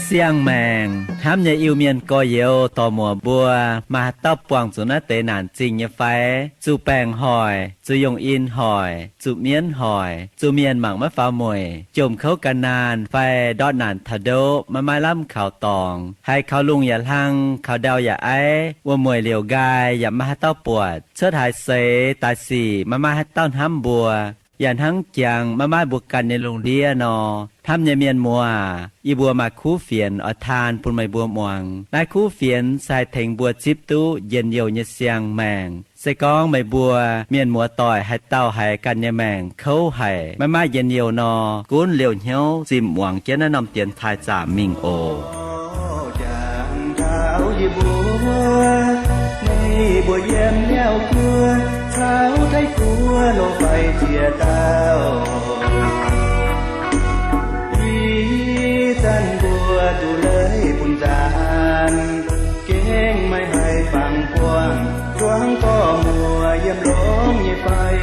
Siang-maengc hnamv nyei Iu-Mienh gorx-youz dorc-muoc mbuo, maaih haaix dauh buangh zuqc naaiv deix naanc zingh nyei fai? Zuqc baengc hoic, zuqc yungh in hoic, zuqc mienv hoic, zuqc mienh mangc maiv faaux mueic, jomc kouv ga'naanh fai ndortv naanc taux ndoqv maiv maaih lamh kaux dorngx, haiz kaux lungh yaac hlang, kaux ndau yaac aiv, wuom-mueic liouc nqaai yaac maiv maaih haaix dauh buatc, cuotv haaix seix daaih sic maiv maaih haaix dauh hnamv mbuo, yaac hnangv jangx maiv maaih mbuo ganh nyei lungh ndiev nor. Hnamv nyei mienh muoz aac, yie mbuo maaih kuv fienx oix taan bun meih mbuo muangx. Naaiv kuv fienx se haih tengx mbuo zipv duqv njien-youh nyei siang-maengc. Se gorngv meih mbuo mienh muoz-doic haaix dauh haiz ganh nyei maengc kouv haic, maiv maaih njien-youh nor, gunv liouh hnyouv zimh muangx jienv naaiv norm dienx taaih zaamc mingh oc. Jangx taux yie mbuo, meih mbuo yiem Niouv Guoqv caux Taiv Guoqv nor fai ziex dauh. Ih zanc mbuo duqv leiz bun nzaanx, gengh maiv haih fangx buangh zuangx dorc-muoc yiem longx nyei fai.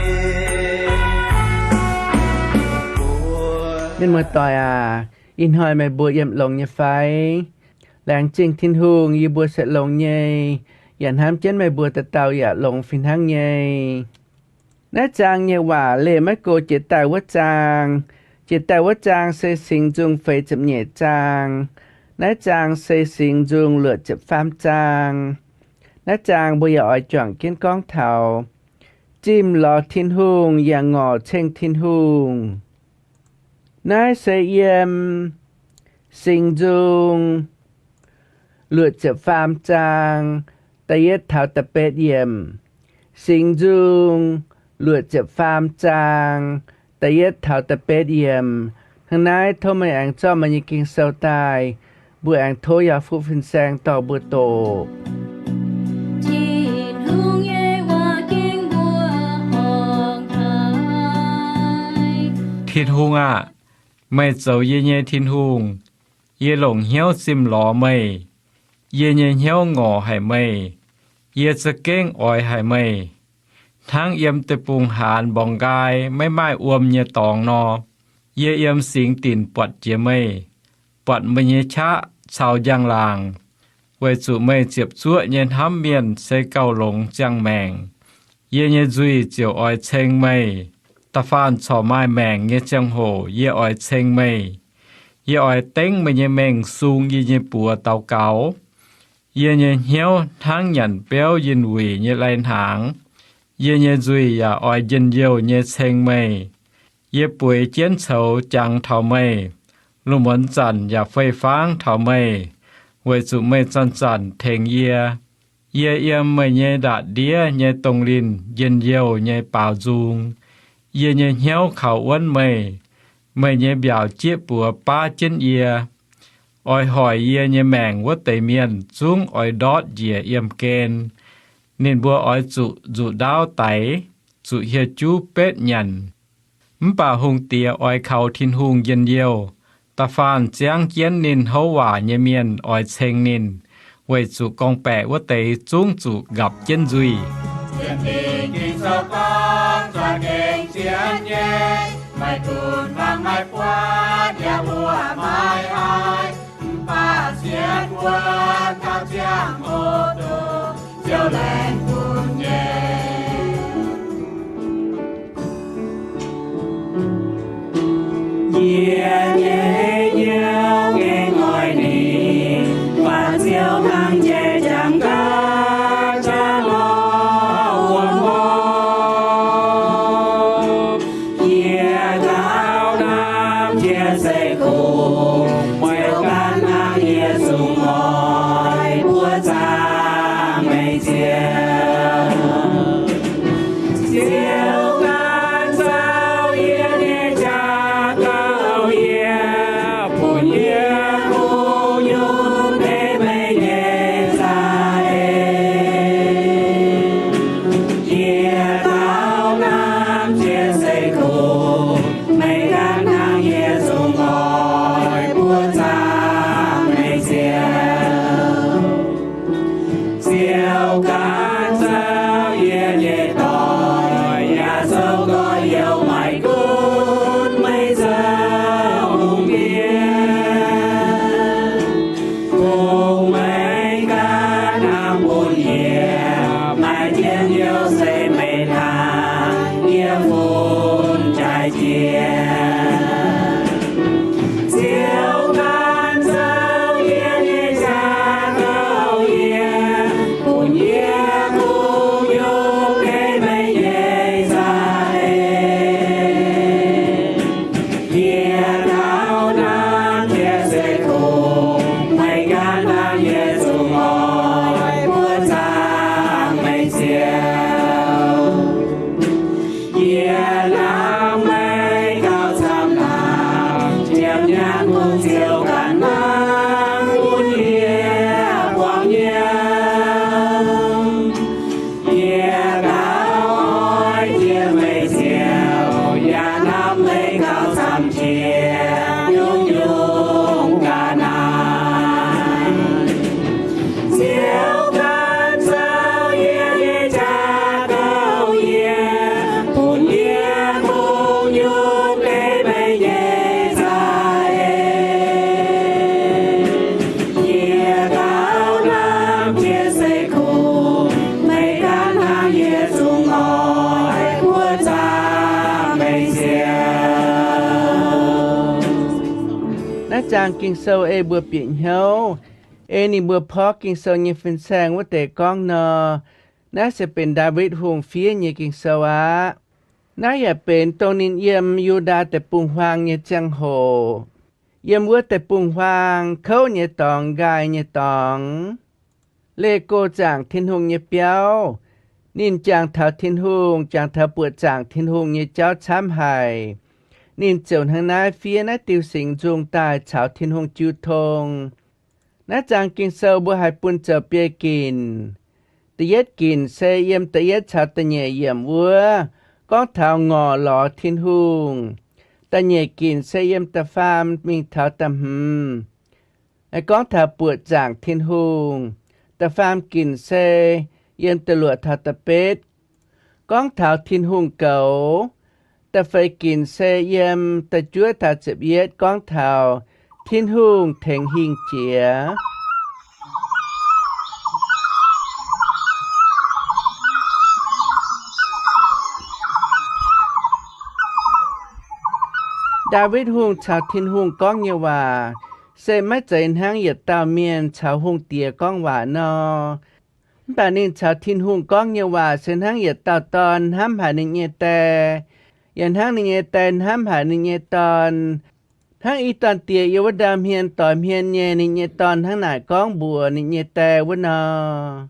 Mienh muoz-doic aac, ih hnoi meih mbuo yiem longx nyei fai? Laengz zingh Tin-Hungh, yie mbuo se longx nyei, yaac hnamv jienv meih mbuo dauh dauh yaac longx fih hnangv nyei. Naaiv zaang nyei waac leih maiv go jiex daaih wuov zaang. Jiex daaih wuov zaang se Singx Nzung feix ziepc nyeic zaang. Naaiv zaang se Singx Nzung luoqc ziepc faam zaang. Naaiv zaang mbuo yaac oix juangc jienv gorngv taux zimh lorz Tin-Hungh yaac ngorc ceng Tin-Hungh. Naaiv se yiem Singx Nzung luoqc ziepc faam zaang da'yietv taux da'betv yiemc. Singx Nzung luoqc ziepc faam zaang da'yietv taux da'betv yiemc. Hnangv naaiv tov meih aengx zorqv meih nyei Ging-Sou daaih, mbuo aengx tov Yaafutv Fin-Saeng dorh mbuo doqc. Tin-Hungh nyei waac gengh mbuo horngc haic. Tin-Hungh aah! Meih zoux yie nyei Tin-Hungh. Yie longc hnyouv zimh lorz meih. Yie nyei hnyouv ngorc haic meih. Yie za'gengh oix haic meih. Hnangv yiem deic-bung-haanz mborngx nqaai maiv maaih wuom nyei dorngx nor, yie yiem singx dinc buatc jiex meih, buatc meih nyei qaqv caux njang-laangc. Weic zuqc meih ziepc zuoqv nyei hnamv mienh se gauh longx ziangh maengc. Yie nyei nzuih ziouc oix ceng meih. Da'faanh corc maaih maengc nyei ziangh hoc yie oix ceng meih. Yie oix dengv meih nyei mengh sung yie nyei buoz daux gaux. Yie nyei hnyouv hnangv nyanc biauv yinh wuic nyei lai-hnaangx. Yie nyei nzuih yaac oix njien-youh nyei ceng meih. Yie bueix jienv coux jangx taux meih, lungh muonz zanc yaac fei-fangv taux meih, weic zuqc meih zanc-zanc tengx yie. Yie yiem meih nyei ndaatv-ndiev nyei dongh linh njien-youh nyei baaux nzung. Yie nyei hnyouv kaux wuonv meih. Meih nyei mbiaauc jieqv buoz baav jienv yie. Oix hoic yie nyei maengc wuov deix mienh zungv oix ndortv njiec yiem gen. Ninh mbuo oix zuqc nzuqc ndaauv daix, zuqc hieh juv betv nyanc. Mv baac hungh diex oix kaux Tin-Hungh njien-youh. Da'faanh ziangv jienv ninh houv waac nyei mienh oix ceng ninh, weic zuqc gorngv-baeqc wuov deix zungv zuqc nqapc jienv nzuih. Sienx Fingx Ging-Sou gorngv, za'gengh zien nyei, maiv gunv fangx maiv buatc yaac mbuoqc maiv haih. Mv baac sienx wuov taux ziangh hoc dongh Ziouv laengz bun nyei. Yie nyei hnyouv ngaengc oix ninh, baac Ziouv hnangv jai jangx gaax jaax lorh wuom horpc. Yie gauh hnamv jiex seix kuv, Ziouv ganh hnangv yie zungv oix buoqv zaangc meih Ziouv. Ziouv ganh zaux yie nyei jaax gauh yie, bun yie kuv nyunc ei meih nyei za'eix. Yie gauh hnamv jiex seix kuv, meih ganh hnangv yie zungv oix buoqv zaangc meih Ziouv. Ziouv ganh Naaiv zaang Ging-Sou ei mbuo bieqc hnyouv, ei ninh mbuo porv Ging-Sou nyei fin-saeng wuov deix gorngv nor, naaiv se benx Ndaawitv Hungh fiev nyei Ging-Sou aqv. Naaiv yaac benx dongh ninh yiem Yu^ndaa Deic-Bung-Huaang nyei ziangh hoc, yiem wuov deic-bung-huaang kouv nyei dorngx, nqaai nyei dorngx, leih go zaangc Tin-Hungh nyei biauv. Ninh jangx taux Tin-Hungh, jangx taux buoqc zaangc Tin-Hungh nyei jauv camv haic. Ninh ziouc hnangv naaiv fiev naaiv diuh singx nzung daaih caux Tin-Hungh jiu tong. Naaiv zaang Ging-Sou mbuo haiz bun zoux biei ginc. Da'yietv ginc se yiem da'yietv caux da'nyeic yiemc wuov, gorngv taux ngorc lorz Tin-Hungh. Da'nyeic ginc se yiem da'faam mingh taux da'hmz, gorngv taux buoqc zaangc Tin-Hungh. Da'faam ginc se yiem da'luoqc taux da'betv, gorngv taux Tin-Hungh goux. Da'feix ginc se yiem da'juov taux ziepc yietv, gorngv taux Tin-Hungh tengx hingh jiex. Ndaawitv Hungh caux Tin-Hungh gorngv nyei waac se maiv zeiz hnangv yietc dauh mienh caux hungh diex gorngv waac nor. Mv baac ninh caux Tin-Hungh gorngv nyei waac se hnangv yietc dauh dorn hnamv haic ninh nyei die, yaac hnangv ninh nyei die hnamv haic ninh nyei dorn, hnangv i dorn diex yiem wuov ndau hmien doix hmien nyei ninh nyei dorn hnangv naaic gorngv mbuox ninh nyei die wuov nor.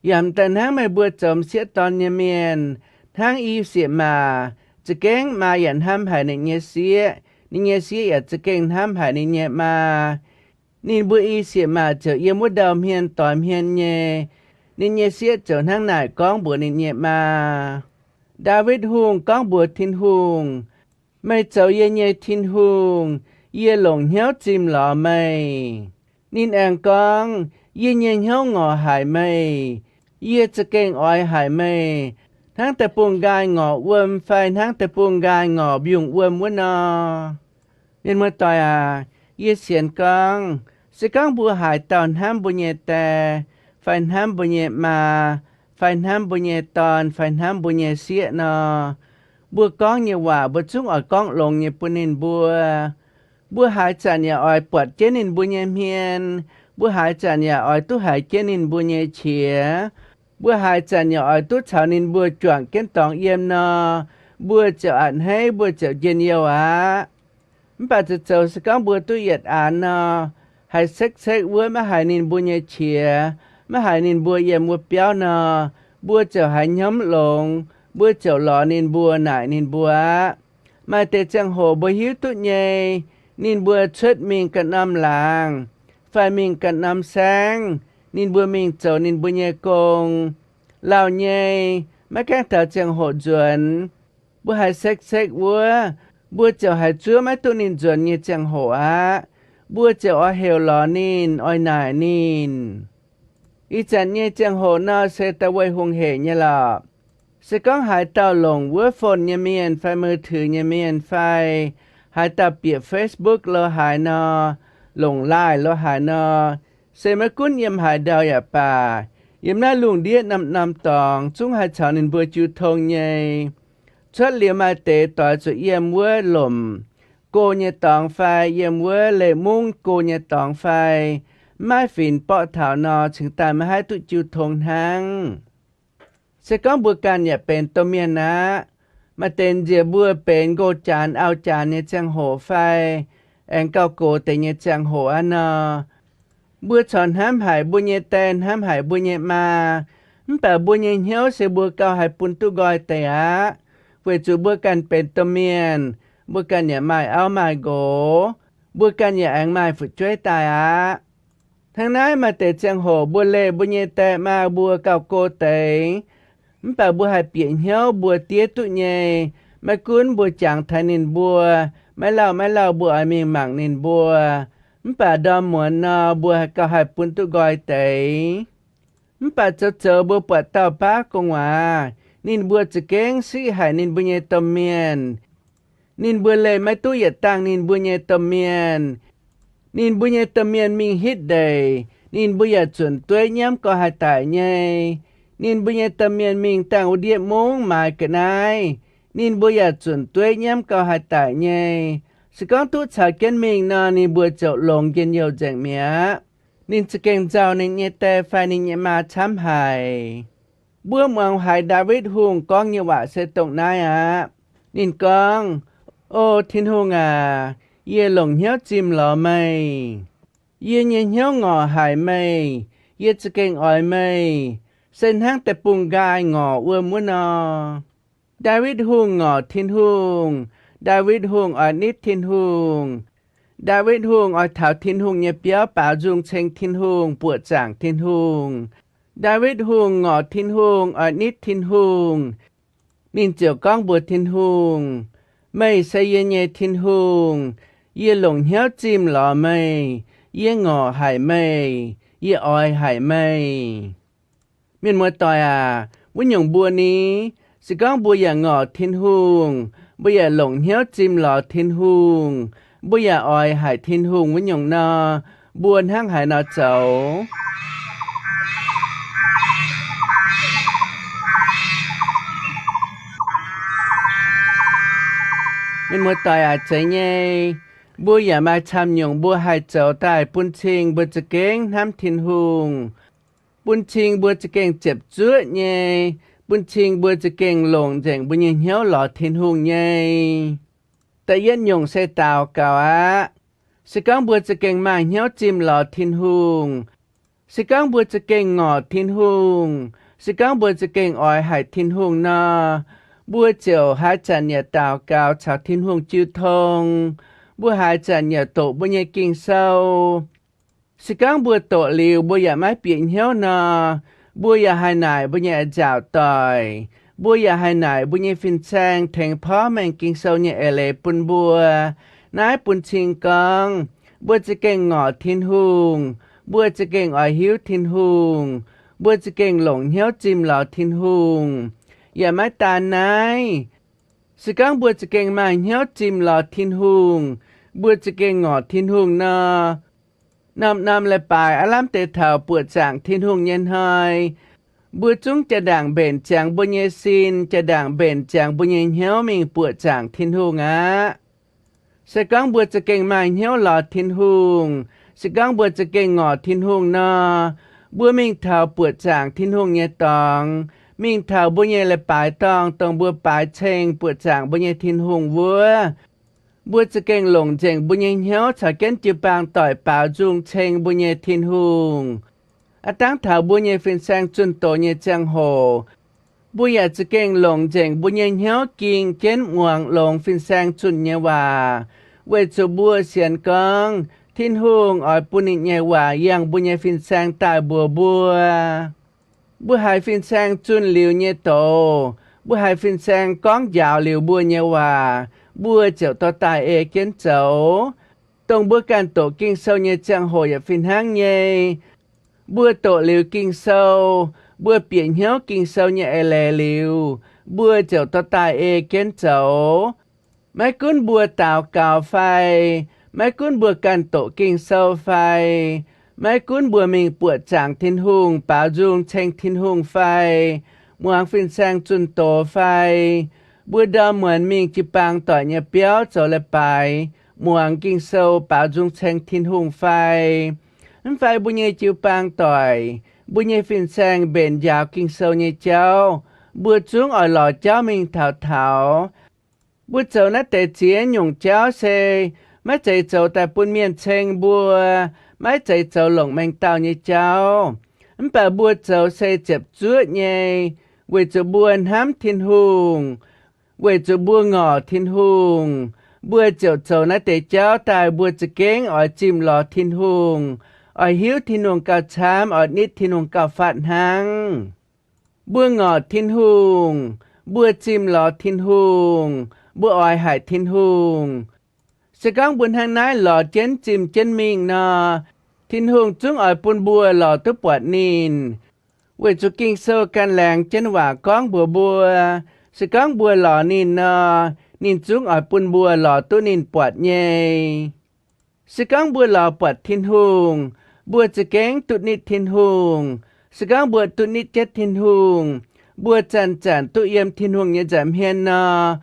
Yaac daaih hnangv meih mbuo zoux m'sieqv dorn nyei mienh, hnangv i sieqv-maac za'gengh maa yaac hnamv haic ninh nyei sieqv, ninh nyei sieqv yaac za'gengh hnamv haic ninh nyei maa. Ninh mbuo i sieqv-maac ziouc yiem wuov ndau hmien doix hmien nyei, ninh nyei sieqv ziouc hnangv naaic gorngv mbuox ninh nyei maa. Ndaawitv Hungh gorngv mbuox Tin-Hungh, Meih zoux yie nyei Tin-Hungh, yie longc hnyouv zimh lorz meih. Ninh aengx gorngv, Yie nyei hnyouv ngorc haic meih. Yie za'gengh oix haic meih, hnangv deic-bung-nqaai ngorc wuom fai hnangv deic-bung-nqaai ngorc mbiungc wuom wuov nor. Mienh muoz-doic aac, yie sienx gorngv, se gorngv mbuo haaix dauh hnamv mbuo nyei die, fai hnamv mbuo nyei maa, fai hnamv mbuo nyei dorn, fai hnamv mbuo nyei sieqv nor, mbuo gorngv nyei waac mbuo zungv oix gorngv longx nyei bun ninh mbuo. Mbuo haaix zanc yaac oix buatc jienv ninh mbuo nyei hmien. Mbuo haaix zanc yaac oix duqv haiz jienv ninh mbuo nyei qiex. Mbuo haaix zanc yaac oix duqv caux ninh mbuo juangc jienv dorngx yiem nor, mbuo ziouc a'hneiv, mbuo ziouc njien-youh aqv. Mv baac zoux zoux se gorngv mbuo duqv yietc aanx nor, haiz sekv-sekv wuov maiv haiz ninh mbuo nyei qiex, maiv haiz ninh mbuo yiem wuov biauv nor, mbuo ziouc haiz hnyouv mv longx, mbuo ziouc lorz ninh mbuo, naaic ninh mbuo aqv. Maaih deix ziangh hoc mbuo hiuv duqv nyei, ninh mbuo cuotv mingh ganh norm laangz, fai mingh ganh norm saengv, ninh mbuo mingh zoux ninh mbuo nyei gong, lauh nyei, maiv gaengh taux ziangh hoc nzuonx. Mbuo haiz sekv-sekv wuov, mbuo ziouc haiz zuov maiv duqv ninh nzuonx nyei ziangh hoc aqv. Mbuo ziouc oix heuc lorz ninh, oix naaic ninh. Ih zanc nyei ziangh hoc nor se da'wuov hungh heic nyei lorqc. Se gorngv haaix dauh longc wuov phone nyei mienh fai มือถือ nyei mienh fai haaix dauh bieqc Facebook lo haaix nor, longc Line lo haaix nor, se maiv gunv yiem haaix ndau yaac baac, yiem naaiv lungh ndiev norm-norm dorngx zungv haih caux ninh mbuo jiu tong nyei. Cuotv liuz maaih deix doix zuqc yiem wuov lomc go nyei dorngx fai yiem wuov leih mungv go nyei dorngx fai, maiv finx borqv taux nor, cingx daaih maiv haih duqv jiu tong hnangv. Se gorngv mbuo ganh yaac benx domh mienh aqv. Maaih deix nziex mbuo benx nqox janx, auv janx nyei ziangh hoc fai aengx gauh gox deix nyei ziangh hoc aqv nor, mbuo corc hnamv haic mbuo nyei die, hnamv haic mbuo nyei maa, mv baac mbuo nyei hnyouv se mbuo gauh haih bun duqv nqoi deix aqv. Weic zuqc mbuo ganh benx domh mienh, mbuo ganh yaac maaih auv maaih nqox, mbuo ganh yaac aengx maaih fu'jueiv daaih aqv. Hnangv naaiv, maaih deix ziangh hoc mbuo leih mbuo nyei die maa mbuo gauh go deix, mv baac mbuo haih bieqc hnyouv mbuo diev duqv nyei. Maiv gunv mbuo jangx taux ninh mbuo, maiv lauh maiv lauh mbuo oix mingh mangc ninh mbuo, mv baac ndorm muonz nor mbuo gauh haih bun duqv nqoi deix. Mv baac zoux zoux mbuo buatc dauh baav gu'nguaaz, ninh mbuo za'gengh siqv haic ninh mbuo nyei domh mienh. Ninh mbuo leih maiv duqv yietc dangh ninh mbuo nyei domh mienh. Ninh mbuo nyei domh mienh mingh hitv ndeic, ninh mbuo yaac zunc dueiv nyiemv gauh haih daic nyei. Ninh mbuo nyei domh mienh mingh dangh wuov ndiev mungv maaiz ga'naaiv, ninh mbuo yaac zunc dueiv nyiemv gauh haih daic nyei. Se gorngv duqv caux jienv mingh nor, ninh mbuo ziouc longx njien-youh nzengc mi'aqv. Ninh za'gengh nzauh ninh nyei die fai ninh nyei maa camv haic. Mbuo muangx haiz Ndaawitv Hungh gorngv nyei waac se dongh naaiv aqv. Ninh gorngv, O Tin-Hungh aac, yie longc hnyouv zimh lorz meih. Yie nyei hnyouv ngorc haic meih. Yie za'gengh oix meih, se hnangv deic-bung-nqaai ngorc wuom wuov nor. Ndaawitv Hungh ngorc Tin-Hungh. Ndaawitv Hungh oix nitv Tin-Hungh. Ndaawitv Hungh oix taux Tin-Hungh nyei biauv baaux nzung ceng Tin-Hungh, buoqc zaangc Tin-Hungh. Ndaawitv Hungh ngorc Tin-Hungh, oix nitv Tin-Hungh. Ninh ziouc gorngv mbuox Tin-Hungh, Meih se yie nyei Tin-Hungh. Yie longc hnyouv zimh lorz meih. Yie ngorc haic meih. Yie oix haic meih. Mienh muoz-doic aac, wuov nyungc mbuo ni, se gorngv mbuo yaac ngorc Tin-Hungh, mbuo yaac longc hnyouv zimh lorz Tin-Hungh, mbuo yaac oix haic Tin-Hungh wuov nyungc nor, mbuo hnangv haaix nor zoux? Mienh muoz-doic aac, zeiz nyei. Mbuo yaac maaih camv nyungc mbuo haih zoux daaih bun cing mbuo za'gengh hnamv Tin-Hungh, bun cing mbuo za'gengh ziepc zuoqv nyei, bun cing mbuo za'gengh longc nzengc mbuo nyei hnyouv lorz Tin-Hungh nyei. Da'yietv nyungc se daux gaux aqv. Se gorngv mbuo za'gengh maaih hnyouv zimh lorz Tin-Hungh, se gorngv mbuo za'gengh ngorc Tin-Hungh, se gorngv mbuo za'gengh oix haic Tin-Hungh nor, mbuo ziouc haaix zanc yaac daux gaux caux Tin-Hungh jiu tong. Mbuo haaix zanc yaac doqc mbuo nyei Ging-Sou. Se gorngv mbuo doqc liuz mbuo yaac maiv bieqc hnyouv nor, mbuo yaac haih naaic mbuo nyei a'nziaauc doic, mbuo yaac haih naaic mbuo nyei fin-saeng tengx porv mengh Ging-Sou nyei eix leiz bun mbuo. Naaiv bun cing gorngv, mbuo za'gengh ngorc Tin-Hungh, mbuo za'gengh oix hiuv Tin-Hungh, mbuo za'gengh longc hnyouv zimh lorz Tin-Hungh, yaac maiv daan naaiv. Se gorngv mbuo za'gengh maaih hnyouv zimh lorz Tin-Hungh, mbuo za'gengh ngorc Tin-Hungh nor, norm-norm leiz-baaix aav lamh deix taux buoqc zaangc Tin-Hungh nyei hnoi, mbuo zungv jaa-ndaangc mbenc ziangx mbuo nyei sin, jaa-ndaangc mbenc ziangx mbuo nyei hnyouv mingh buoqc zaangc Tin-Hungh aqv. Se gorngv mbuo za'gengh maaih hnyouv lorz Tin-Hungh, se gorngv mbuo za'gengh ngorc Tin-Hungh nor, mbuo mingh taux buoqc zaangc Tin-Hungh nyei dorngx, mingh taux mbuo nyei leiz-baaix dorngh, dongh mbuo baaix ceng buoqc zaangc mbuo nyei Tin-Hungh wuov, mbuo za'gengh longc nzengc mbuo nyei hnyouv caux jienv jiu-baang doic baaux nzung ceng mbuo nyei Tin-Hungh. Aav dangv taux mbuo nyei fin-saeng zunh doz nyei ziangh hoc, mbuo yaac za'gengh longc nzengc mbuo nyei hnyouv ging jienv muangx longx fin-saeng zunh nyei waac, weic zuqc mbuo sienx gorngv Tin-Hungh oix bun ninh nyei waac yangh mbuo nyei fin-saeng daaih mbuox mbuo. Mbuo haiz fin-saeng zunh liuz nyei doz, mbuo haiz fin-saeng gorngv njaaux liuz mbuo nyei waac, mbuo ziouc dorh daaih ei jienv zoux. Dongh mbuo ganh doqc Ging-Sou nyei ziangh hoc yaac fih hnangv nyei. Mbuo doqc liuz Ging-Sou, mbuo bieqc hnyouv Ging-Sou nyei eix leiz liuz, mbuo ziouc dorh daaih ei jienv zoux. Maiv gunv mbuo daux gaux fai, maiv gunv mbuo ganh doqc Ging-Sou fai, maiv gunv mbuo mingh buoqc zaangc Tin-Hungh, baaux nzung ceng Tin-Hungh fai, muangx fin-saeng zunh doz fai, mbuo ndorm muonz mingh jiu-baang doic nyei biauv zoux leiz-baaix, muangx Ging-Sou, baaux nzung ceng Tin-Hungh fai, mv fai mbuo nyei jiu-baang doic, mbuo nyei fin-saeng mbenc njaaux Ging-Sou nyei jauv, mbuo zungv oix lorz jauv mingh taux taux. Mbuo zoux naaiv deix ziex nyungc jauv se maiv zeiz zoux daaih bun mienh ceng mbuo, maiv zeiz zoux longc mengh dauh nyei jauv. Mv baac mbuo zoux se ziepc zuoqv nyei, weic zuqc mbuo hnamv Tin-Hungh, weic zuqc mbuo ngorc Tin-Hungh, mbuo ziouc zoux naaiv deix jauv daaih mbuo za'gengh oix zimh lorz Tin-Hungh, oix hiuv Tin-Hungh gauh camv, oix nitv Tin-Hungh gauh fatv hnangv. Mbuo ngorc Tin-Hungh, mbuo zimh lorz Tin-Hungh, mbuo oix haic Tin-Hungh. Se gorngv mbuo hnangv naaiv lorz jienv zimh jienv mingh nor, Tin-Hungh zungv oix bun mbuo lorz duqv buatc ninh. Weic zuqc Ging-Sou ganh laengz jienv waac gorngv mbuox mbuo, se gorngv mbuo lorz ninh nor, ninh zungv oix bun mbuo lorz duqv ninh buatc nyei. Se gorngv mbuo lorz buatc Tin-Hungh, mbuo za'gengh duqv nitv Tin-Hungh. Se gorngv mbuo duqv nitv jienv Tin-Hungh, mbuo zanc-zanc duqv yiem Tin-Hungh nyei nza'hmien nor,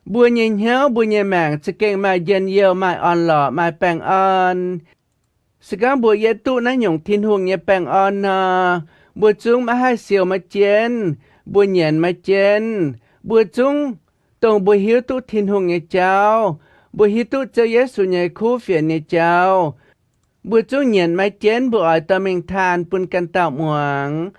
Mbuo nyei hnyouv, mbuo nyei maengc za'gengh maaih njien-youh, maaih orn-lorqc, maaih baengh orn. Se gorngv mbuo yietv duqv naaiv nyungc Tin-Hungh nyei baengh orn nor, mbuo zungv maiv haih siou maiv jienv, mbuo nyienz maiv jienv. Mbuo zungv, dongh mbuo hiuv duqv Tin-Hungh nyei jauv, mbuo hiuv duqv Ziouv Yesu nyei kuv fienx nyei jauv, mbuo zungv nyienz maiv jienv, mbuo oix dorh mingh taan bun ganh dauh muangx.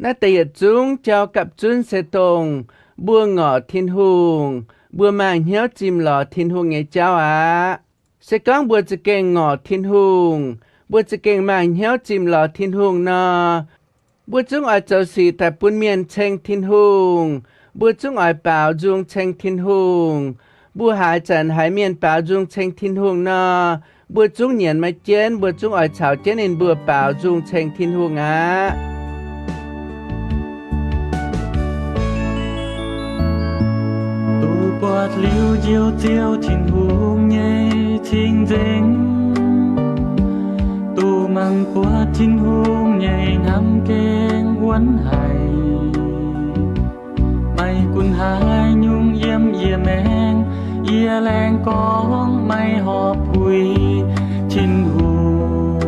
Naaiv deix yietc zungv jauv gapv zunv se dongh mbuo ngorc Tin-Hungh, mbuo maaih hnyouv zimh lorz Tin-Hungh nyei jauv aqv. Se gorngv mbuo za'gengh ngorc Tin-Hungh, mbuo za'gengh maaih hnyouv zimh lorz Tin-Hungh nor, mbuo zungv oix zoux sic daaih bun mienh ceng Tin-Hungh. Mbuo zungv oix baaux nzung ceng Tin-Hungh. Mbuo haaix zanc haiz mienh baaux nzung ceng Tin-Hungh nor, mbuo zungv nyienz maiv jienv, mbuo zungv oix caux jienv ninh mbuo baaux nzung ceng Tin-Hungh aqv. Duqv buatc liuz njoux Ziouv Tin-Hungh nyei cing-nzengc, duqv mangc buatc Tin-Hungh nyei hnamv gengh wuonv haic. Maiv gunv haaix nyungc yiem yie maengc, yie laengz gorngv maiv horpc puix Tin-Hungh.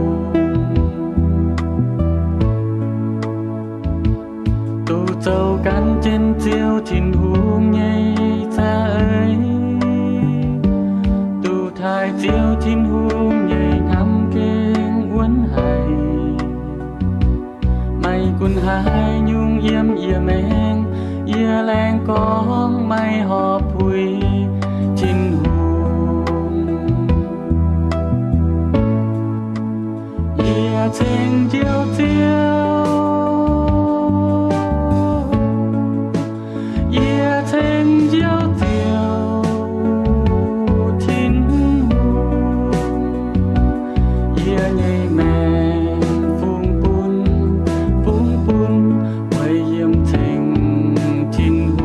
Duqv zoux gan jienv Ziouv Tin-Hungh nyei za'eix, duqv taaih Ziouv Tin-Hungh nyei hnamv gengh wuonv haic. Maiv gunv haaix nyungc yiem yie maengc, yie laengz gorngv maiv horpc puix Tin-Hungh. Yie ceng Njoux Ziouv, yie ceng Njoux Ziouv Tin-Hungh. Yie nyei maengc fungx bun, fungx bun weic yiem ceng Tin-Hungh.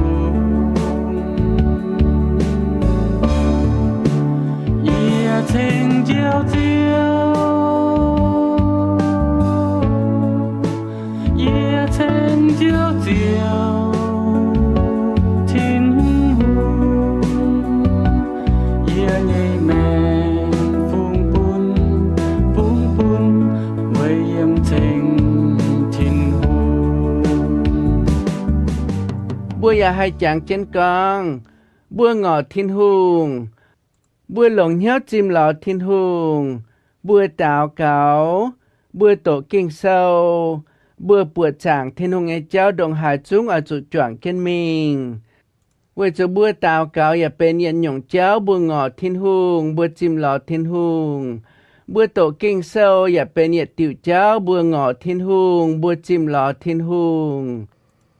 Yie ceng Njoux Ziouv, yie ceng Njoux Ziouv Tin-Hungh. Yie nyei maengc fungx bun, fungx bun weic yiem ceng Tin-Hungh. Mbuo yaac haih jangx jienv gorngv, mbuo ngorc Tin-Hungh, mbuo longc hnyouv zimh lorz Tin-Hungh, mbuo daux gaux, mbuo doqc Ging-Sou, mbuo buoqc zaangc Tin-Hungh nyei jauv ndongc haaix zungv oix zuqc juangc jienv mingh. Weic zuqc mbuo daux gaux yaac benx yietc nyungc jauv mbuo ngorc Tin-Hungh, mbuo zimh lorz Tin-Hungh. Mbuo doqc Ging-Sou yaac benx yietc diuc jauv mbuo ngorc Tin-Hungh, mbuo zimh lorz Tin-Hungh.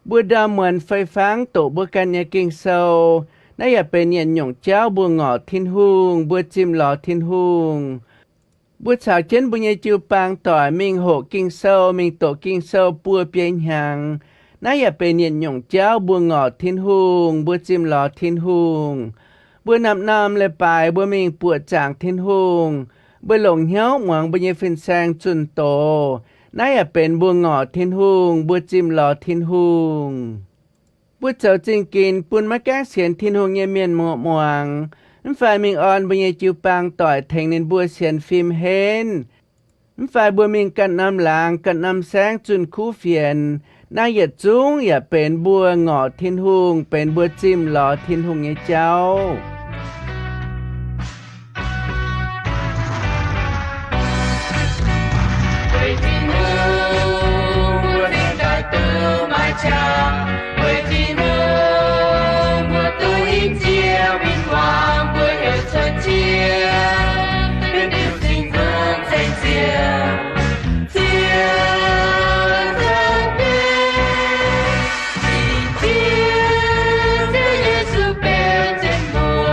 Mbuo ndorm muonz fei fangv doqc mbuo ganh nyei Ging-Sou, naaiv yaac benx yietc nyungc jauv mbuo ngorc Tin-Hungh, mbuo zimh lorz Tin-Hungh. Mbuo caux jienv mbuo nyei jiu-baang doic mingh hoqc Ging-Sou, mingh doqc Ging-Sou buo biei hnyangx. Naaiv yaac benx yietc nyungc jauv mbuo ngorc Tin-Hungh, mbuo zimh lorz Tin-Hungh. Mbuo norm-norm leiz-baaix mbuo mingh buoqc zaangc Tin-Hungh, mbuo longc hnyouv muangx mbuo nyei fin-saeng zunh doz. Naaiv yaac benx mbuo ngorc Tin-Hungh, mbuo zimh lorz Tin-Hungh. Mbuo zoux zingh ginx bun maiv gaengh sienx Tin-Hungh nyei mienh muoz muangx, mv fai mingh orn mbuo nyei jiu-baang doic tengx ninh mbuo sienx fim henv, mv fai mbuo mingh ganh norm laangz ganh norm saengv zunh kuv fienx, naaiv yietc zungv yaac benx mbuo ngorc Tin-Hungh, benx mbuo zimh lorz Tin-Hungh nyei jauv. Weic Tin-Hungh mbuo mingh daaih duqv maaih qangx. Weic Tin-Hungh mbuo duqv hingh Ziouv win-wangv, mbuo heuc cuotv Ziouv, benx diuc cing nzung ceng Ziouv. Ziouv zanc deix, cing Ziouv, Ziouv Yesu benx zien mbuo.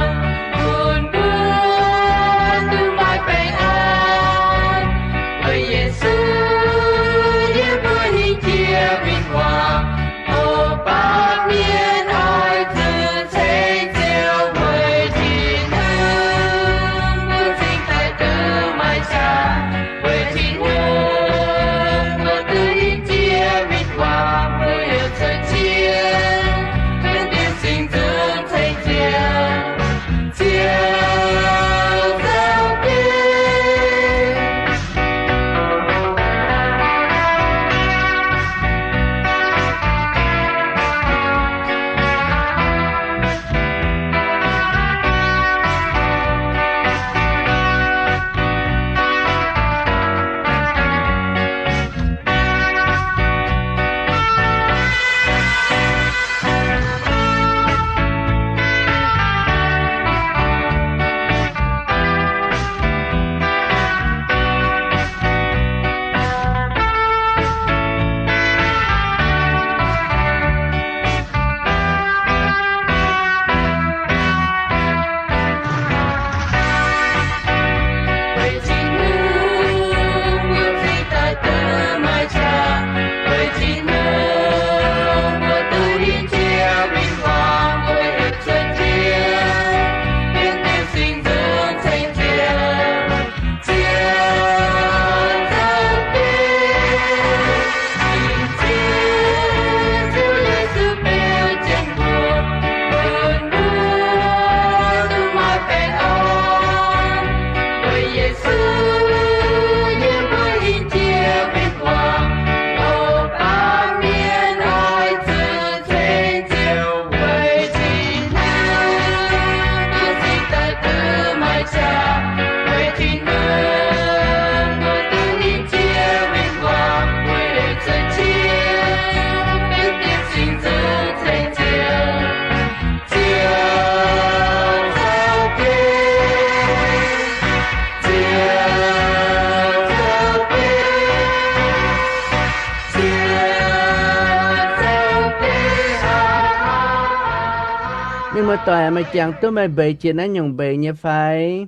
Muoz-doic, meih jangx duqv meih mbeix jiex naaiv nyungc mbeix nyei fai?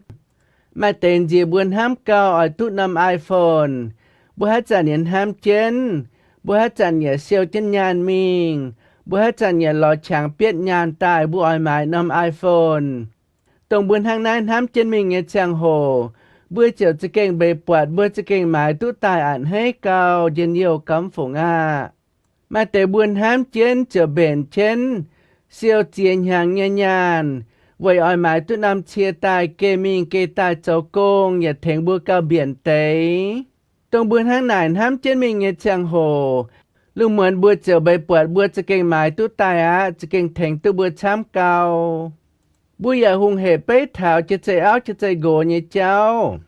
Maaih deix nziex mbuo hnamv gau oix duqv norm iPhone. Mbuo haaix zanc yaac hnamv jienv, mbuo haaix zanc yaac siou jienv nyaanh mingh, mbuo haaix zanc yaac lorz qangx bietv nyaanh daaih mbuo oix maaiz norm iPhone. Dongh mbuo hnangv naaiv hnamv jienv mingh nyei ziangh hoc, mbuo ziouc za'gengh mbeix buatc mbuo za'gengh maaiz duqv daaih a'hneiv gau, njien-youh gomv fungc aqv. Maaih deix mbuo hnamv jienv ziouc mbenc jienv siou ziex hnyangx nyei nyaanh, weic oix maaiz duqv norm cie daaih geh mingh geh daaih zoux gong yaac tengx mbuo gauh mbienc deix. Dongh mbuo hnangv naaic hnamv jienv mingh nyei ziangh hoc, lungh muonz mbuo ziouc mbeix buatc mbuo za'gengh maaiz duqv daaih aqv, za'gengh tengx duqv mbuo camv gau. Mbuo yaac hungh hec beiv taux jiex zeih auv jiex zeih nqox nyei jauv.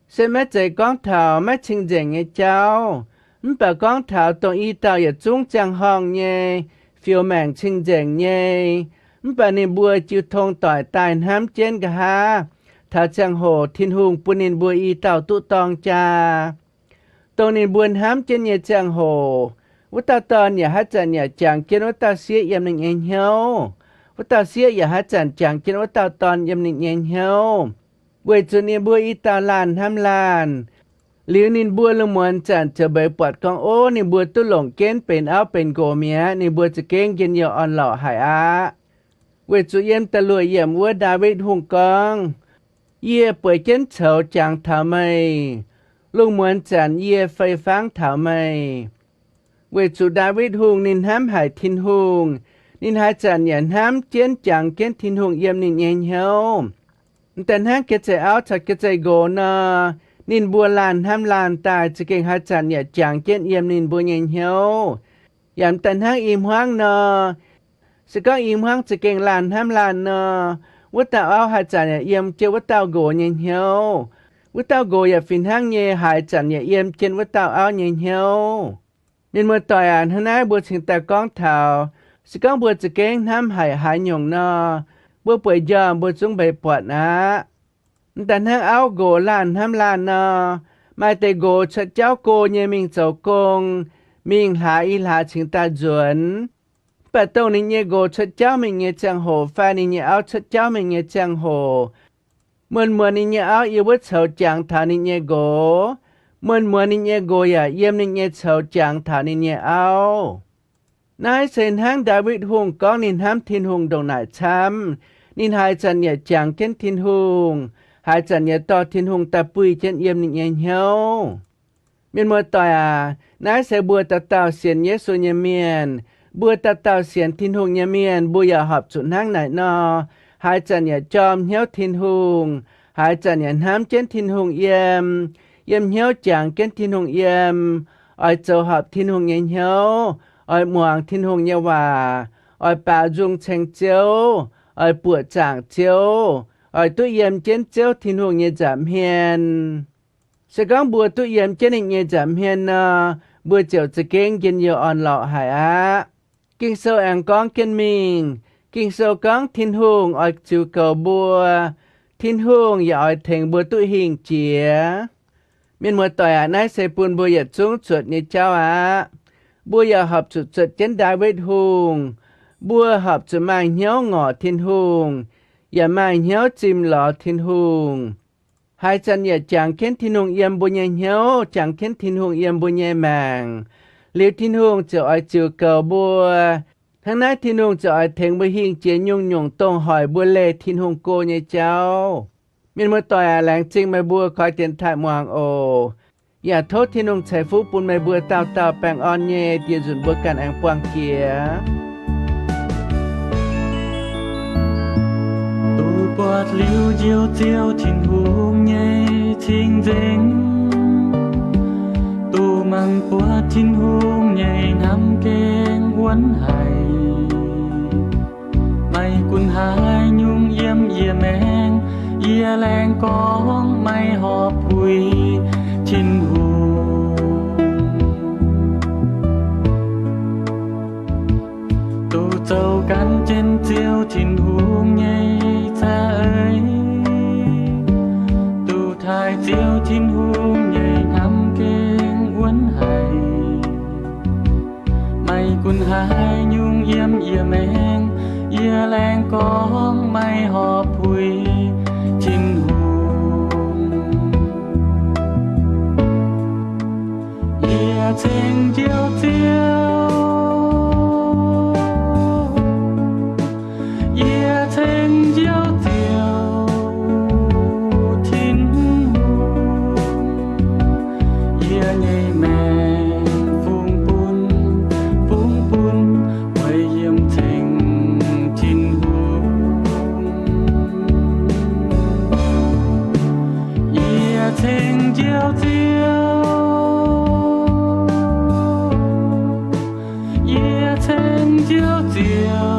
Se maiv zeiz gorngv taux maiv cing-nzengc nyei jauv, mv baac gorngv taux dongh i dauh yietc zungv ziangh horngh nyei, fioux maengc cing-nzengc nyei, mv baac ninh mbuo jiu tong doic daaih hnamv jienv nqa'haav taux ziangh hoc Tin-Hungh bun ninh mbuo i dauh duqv dorng jaa. Dongh ninh mbuo hnamv jienv nyei ziangh hoc, wuov dauh dorn yaac haaix zanc yaac jangx jienv wuov dauh sieqv yiem ninh nyei hnyouv. Wuov dauh sieqv yaac haaix zanc jangx jienv wuov dauh dorn yiem ninh nyei hnyouv, weic zuqc ninh mbuo i dauh laanh hnamv laanh. Liuz ninh mbuo lungh muonz zanc ziouc mbeix buatc gorngv, ov, ninh mbuo duqv longc jienv benx auv benx nqox mi'aqv, ninh mbuo za'gengh njien-youh orn-lorqc haic aqv. Weic zuqc yiem da'luoqc yiemc wuov Ndaawitv Hungh gorngv, yie bueix jienv coux jangx taux meih, lungh muonz zanc yie fei fangv taux meih. Weic zuqc Ndaawitv Hungh ninh hnamv haic Tin-Hungh, ninh haaix zanc yaac hnamv jienv jangx jienv Tin-Hungh yiem ninh nyei hnyouv. M'daaih hnangv jiex zeih auv caux jiex zeih nqox nor, ninh mbuo laanh hnamv laanh daaih za'gengh haaix zanc yaac jangx jienv yiem ninh mbuo nyei hnyouv. Yaac m'daaih hnangv i hmuangv nor, se gorngv i hmuangv za'gengh laanh hnamv laanh nor, wuov dauh auv haaix zanc yaac yiem jienv wuov dauh nqox nyei hnyouv. Wuov dauh nqox yaac fih hnangv nyei haaix zanc yaac yiem jienv wuov dauh auv nyei hnyouv. Mienh muoz-doic aac, hnangv naaiv mbuo cingx daaih gorngv taux, se gorngv mbuo za'gengh hnamv haic haaix nyungc nor, mbuo bueix njormh mbuo zungv mbeix buatc aqv. M'daaih hnangv auv nqox laanh hnamv laanh nor, maaih deix nqox cuotv jauv go nyei mingh zoux gong, mingh hlaax i hlaax cingx daaih nzuonx. Mv baac dongh ninh nyei nqox cuotv jauv mingh nyei ziangh hoc fai ninh nyei auv cuotv jauv mingh nyei ziangh hoc, muonz-muonz ninh nyei auv yiem wuov coux jangx taux ninh nyei nqox. Muonz-muonz ninh nyei nqox yaac yiem ninh nyei coux jangx taux ninh nyei auv. Naaiv se hnangv Ndaawitv Hungh gorngv ninh hnamv Tin-Hungh ndongc naaic camv. Ninh haaix zanc yaac jangx jienv Tin-Hungh, haaix zanc yaac dorh Tin-Hungh daaih buih jienv yiem ninh nyei hnyouv. Mienh muoz-doic aac, naaiv se mbuo dauh dauh sienx Yesu nyei mienh. Mbuo dauh dauh sienx Tin-Hungh nyei mienh, mbuo yaac horpc zuqc hnangv naaic nor, haaix zanc yaac jorm hnyouv Tin-Hungh, haaix zanc yaac hnamv jienv Tin-Hungh yiem, yiem hnyouv jangx jienv Tin-Hungh yiem, oix zoux horpc Tin-Hungh nyei hnyouv, oix muangx Tin-Hungh nyei waac, oix baaux nzung ceng Ziouv, oix buoqc zaangc Ziouv, oix duqv yiem jienv Ziouv Tin-Hungh nyei nza'hmien. Se gorngv mbuo duqv yiem jienv ninh nyei nza'hmien nor, mbuo ziouc za'gengh njien-youh orn-lorqc haic aqv. Ging-Sou aengx gorngv jienv mingh, Ging-Sou gorngv Tin-Hungh oix ziux goux mbuo, Tin-Hungh yaac oix tengx mbuo duqv hingh jiex. Mienh muoz-doic aac, naaiv se bun mbuo yietc zungv zuotc nyei jauv aqv. Mbuo yaac horpc zuqc zuotc jienv Ndaawitv Hungh. Mbuo horpc zuqc maaih hnyouv ngorc Tin-Hungh, yaac maaih hnyouv zimh lorz Tin-Hungh. Haaix zanc yaac jangx jienv Tin-Hungh yiem mbuo nyei hnyouv, jangx jienv Tin-Hungh yiem mbuo nyei maengc, liuz Tin-Hungh ziouc oix ziux goux mbuo. Hnangv naaiv Tin-Hungh ziouc oix tengx mbuo hingh jiex nyungc-nyungc dongh hoic mbuo leih Tin-Hungh go nyei jauv. Mienh muoz-doic aac, laengz zingh meih mbuo koi dienx taaih muangx oc. Yaac tov Tin-Hungh ceix fuqv bun meih mbuo dauh dauh baengh orn nyei, dieh nzunc mbuo ganh aengx buangh jiex. Duqv buatc liuz njoux Ziouv Tin-Hungh nyei cing-nzengc, duqv mangc buatc Tin-Hungh nyei hnamv gengh wuonv haic. Maiv gunv haaix nyungc yiem yie maengc, yie laengz gorngv maiv horpc puix Tin-Hungh. Duqv zoux gan jienv Ziouv Tin-Hungh nyei za'eix, duqv taaih Ziouv Tin-Hungh nyei hnamv gengh wuonv haic. Maiv gunv haaix nyungc yiem yie maengc, Yie laengz gorngv meih horpc puix Tin-Hungh. Yie ceng Njoux Ziouv, yie ceng Njoux Ziouv Tin-Hungh. Yie nyei maengc fungx bun, fungx bun, weic yiem ceng Tin-Hungh. Yie ceng Njoux Ziouv, yie ceng Njoux Ziouv